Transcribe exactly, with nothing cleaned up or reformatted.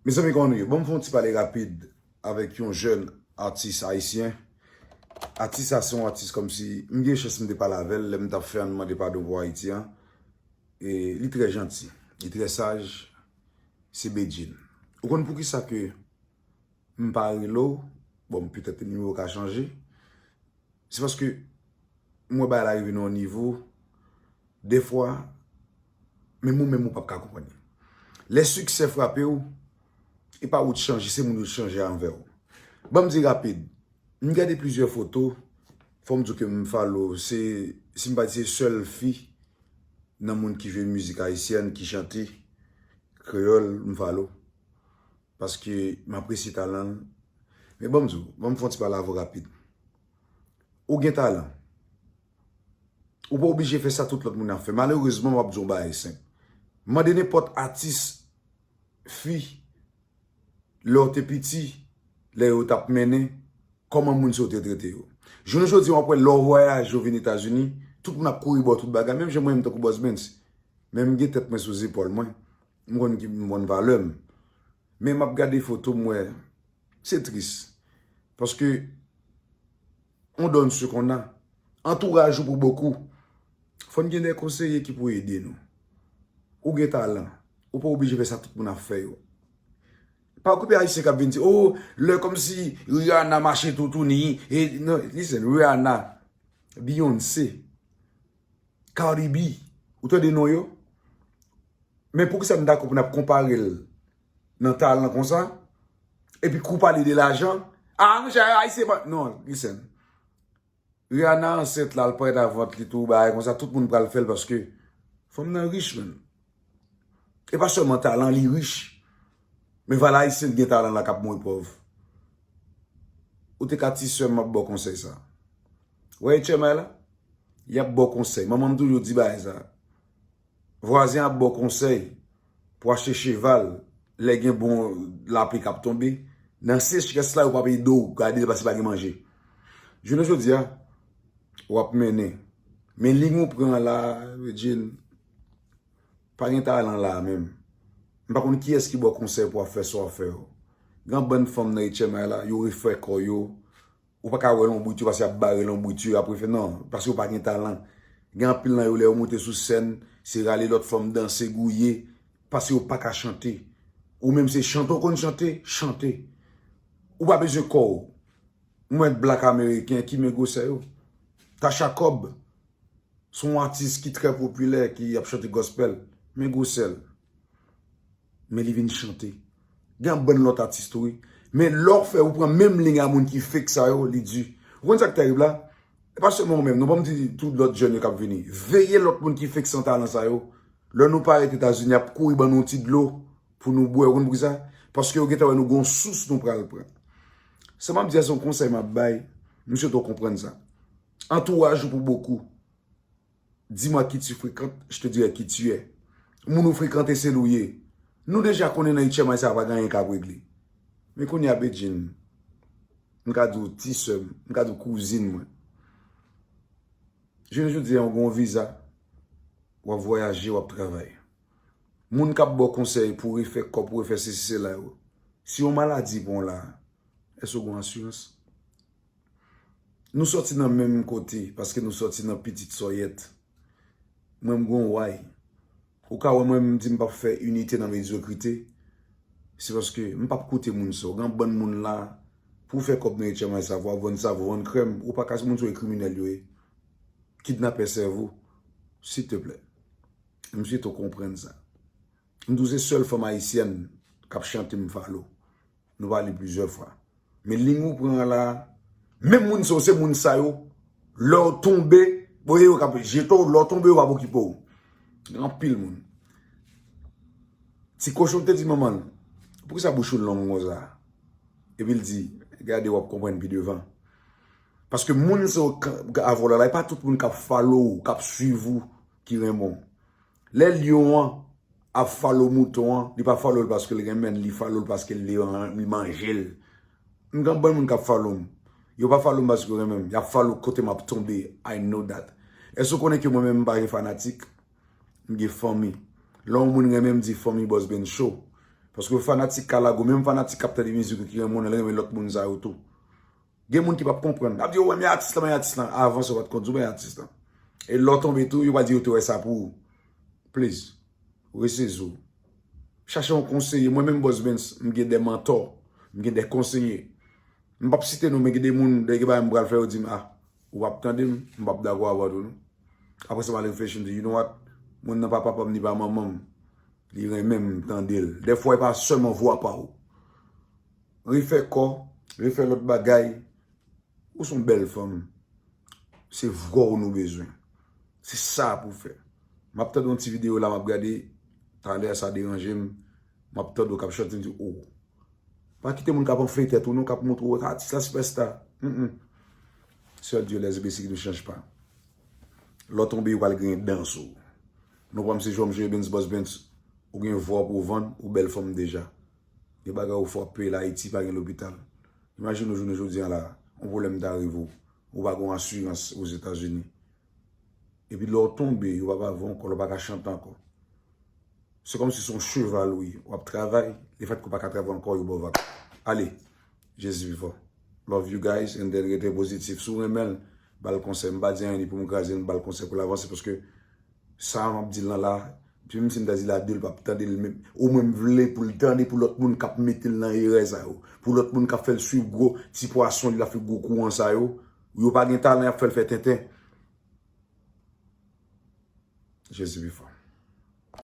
Mezanmi, kòman nou ye? Bon, m fè yon ti pale rapid avèk yon jèn atis ayisyen. Atis sa se yon atis kòmsi m gen chans m te pale avè l lè m t ap fè Ann mande padon pou Ayiti an. E li trè janti, li trè saj, se Bedjine. Ou konn poukisa ke m pa rele w? Bon, petèt nimewo ka chanje. Se paske m wè bagay la rive nan yon nivo, dèfwa, menm ou menm ou p ap ka konprann li. Lè siksè frape w, e pa ou t chanje, se moun yo t chanje anvè w. Ban m di rapid, m gade plizyè foto, fò m di w ke m follow, se, si m pa di se sèl fi nan moun ki jwe mizik ayisyèn, ki chante kreyòl, m follow. Paske m apresye talan l. Men ban m di w, ban m fè yon ti pale avè w rapid. Ou gen talan. Ou pa oblije fè sa tout lòt moun ap fè. Malerezman, m ap di w yon bagay senp. Mande nenpòt atis fi, lè w te piti, lè yo t ap mennen, kòman moun sa yo te trete yo. Jounen jodi a, w ap wè lè w vwayaje, w vin Etazini, tout moun ap kouri ba w tout bagay, menm jan mwen menm tankou Boss Benz. Men m gen tèt mwen sou zepòl mwen. M konn ki, m konn valè m. Men m ap gade foto m wè, se tris. Paske, on donne ce qu'on a. Antouraj ou pou bokou. Fò n gen de konseye ki pou ede nou. Ou gen talan. Ou pa oblije fè sa tout moun ap fè yo. Pa okipe ayisyen k ap vin di, oh, lè kòmsi Rihanna mache toutouni. E, non, listen, Rihanna, Beyoncé, Cardi B, ou tande non yo? Men poukisa n dakò pou n ap konpare l nan talan konsa? Epi kou pale de lajan, ah, monchè, ayisyen pa, non, listen. Rihanna ansent la, l parèt a vant li tou, bagay konsa, tout moun pral fè l paske fanm nan rich, menm. E pa sèlman talan, li rich. Men valè ayisyen gen talan la k ap mouri pòv. Ou te ka ti sè m ap ba w konsèy sa. Wè H M I la? Y ap ba w konsèy. Manman m toujou di bagay sa. Vwazen ap ba w konsèy pou achte cheval lè gen bon lapli k ap tonbe. Nan sechrès la, yo p ap ede w gade l paske pa gen manje. Jounen jodi a, w ap mennen. Men liy ou pran la, Bedjine, pa gen talan la menm. M pa konn kiyès ki ba w konsèy pou w ap fè sa w ap fè yo. Gen bann fanm nan H M I la, yo refè kò yo. Ou pa ka wè lonbrit yo paske y ap bare lonbrit yo, y ap refè, non, paske yo pa gen talan. Gen anpil nan yo, lè yo monte sou sèn, se rale lòt fanm danse, gouye, paske yo pa ka chante. Ou menm se chante w konn chante, chante. Ou pa bezwen kò w. Mwen Black American, ki men gwosè yo. Tasha Cobb, se yon atis ki trè popilè, ki ap chante gospel. Men gwosè l. Men li vin chante. Gen yon bann lòt atis tou, wi. Men lè w fè, ou pran menm liy a moun ki fake sa yo, li di. Ou konn sa k terib la? E pa sèlman ou menm, non, ban m di tout lòt jèn yo k ap vini. Veye lòt moun ki fake san talan sa yo. Lè nou parèt Etazini, y ap kouri ban nou yon ti dlo pou nou bwè. Ou konn poukisa? Paske yo gentan wè nou gon sous nou pral pran. Sa m ap di a se yon konsèy m ap bay. M swete w konprann sa. Antouraj ou pou bokou. Dis-moi qui tu fréquentes, je te dirai qui tu es. Moun ou frekante se li w ye. Nou deja konnen nan H M I sa pa gen anyen k ap regle. Men kounye a Bedjine, m ka di w ti sè m, m ka di w kouzin mwen. Jounen jodi a, w gen yon viza, w ap vwayaje, w ap travay. Moun k ap ba w konsèy pou w refè kòb, pou w refè sesi sela yo. Si yon maladi pran w la, èske w gen asirans? Nou sòti nan menm kote, paske nou sòti nan pitit sòyèt. Mwen, m gen yon way. Ou ka wè mwen, m di m p ap fè inite nan medyokrite. Se paske m p ap koute moun sa yo. Gen bann moun la, pou w fè kòb nan H M I sa, w ap vann savon, vann krèm, ou pa ka, se moun sa yo e kriminèl yo ye. Kidnapè sèvo, silteplè. M swete w konprann sa. M di w se sèl fanm ayisyèn k ap chante m follow. Nou pale plizyè fwa. Men liy ou pran an la, menm moun sa yo, se moun sa yo, lè w tonbe, bon, e yo k ap jete w, lè w tonbe, yo p ap okipe w. Gen anpil moun. Ti kochon te di manman l, poukisa bouch ou long konsa? Epi l di, gade, w ap konprann pi devan. Paske moun sa yo, ka- ka- avè w la, la, e pa tout moun k ap follow ou, k ap swiv ou, ki renmen w. Lè lyon an ap follow mouton an, li pa follow l paske l renmen l, li follow l paske l li, li manje l. M gen bann moun k ap follow m. Yo pa follow m paske yo renmen m. Y ap follow kote m ap tonbe. I know that. Èske w konnen ke mwen menm m pa gen fanatik? M gen fanmi. Lè yon moun renmen m, di fanmi Boss Ben Show. Paske fanatik Kalago, menm fanatik k ap tande mizik ou ki renmen w nan, renmen lòt moun sa yo tou. Gen moun ki p ap konprann. Ap di, "Ou renmen atis lan, men atis lan." Avan sa, w pa t konn di w renmen atis lan. E lè w tonbe tou, yo pral di yo te wè sa pou ou. Please, resezi w. Chache yon konseye. Mwen menm, Boss Benz, m gen de mantò, m gen de konseye. M p ap site non, men gen de moun, de gen bagay m pral fè, yo di m, "Ah, ou p ap tande m, m p ap dakò avè w tou, non." Apre sa, m al reflechi, m di, "You know what? Moun nan pa papa m, ni pa manman m. Li renmen m, m tande l." Dèfwa, e pa sèlman vwa pa w. Refè kò, refè lòt bagay. Ou se yon bèl fanm. Se vwa w nou bezwen. Se sa pou w fè. M ap tande yon ti videyo la, m ap gade. Talè sa deranje m. M ap tande w k ap chante, m di, "Oh." Pa kite moun k ap anfle tèt ou non, k ap montre w atis la sipèsta. Mm, mm. Seul Dieu les imbéciles qui ne change pas. Lè w tonbe, yo pral griyen dan sou ou. Non pa m se Jòm Jòm Benz, Boss Benz. Ou gen vwa pou w vann, ou bèl fanm deja. Gen bagay ou frape la, Ayiti pa gen lopital. Imajine w jounen jodi a la, yon pwoblèm ta rive w, ou pa gen asirans Ozetazini. Epi lè w tonbe, yo pa ba vwa ankò, lè w pa ka chante ankò. Se kòmsi se yon cheval ou ye. W ap travay, lefètke w pa ka travay ankò, yo ba w vag. Ale, Jezi pi fò. Love you guys, and then rete pozitif. Si w renmen l, ba l konsèy. M pa di anyen, ni pou m kraze l, m ba l konsèy pou l avanse, paske sa m ap di l lan la, menm si m ta di l a de, l p ap tande l menm. Ou menm vle pou l tande pou lòt moun k ap mete l nan erè sa yo. Pou lòt moun k ap fè l swiv gwo ti pwason, li l ap fè gwo kouran sa yo. Yo pa gen talan, y ap fè l fè tenten. Jezi pi fò.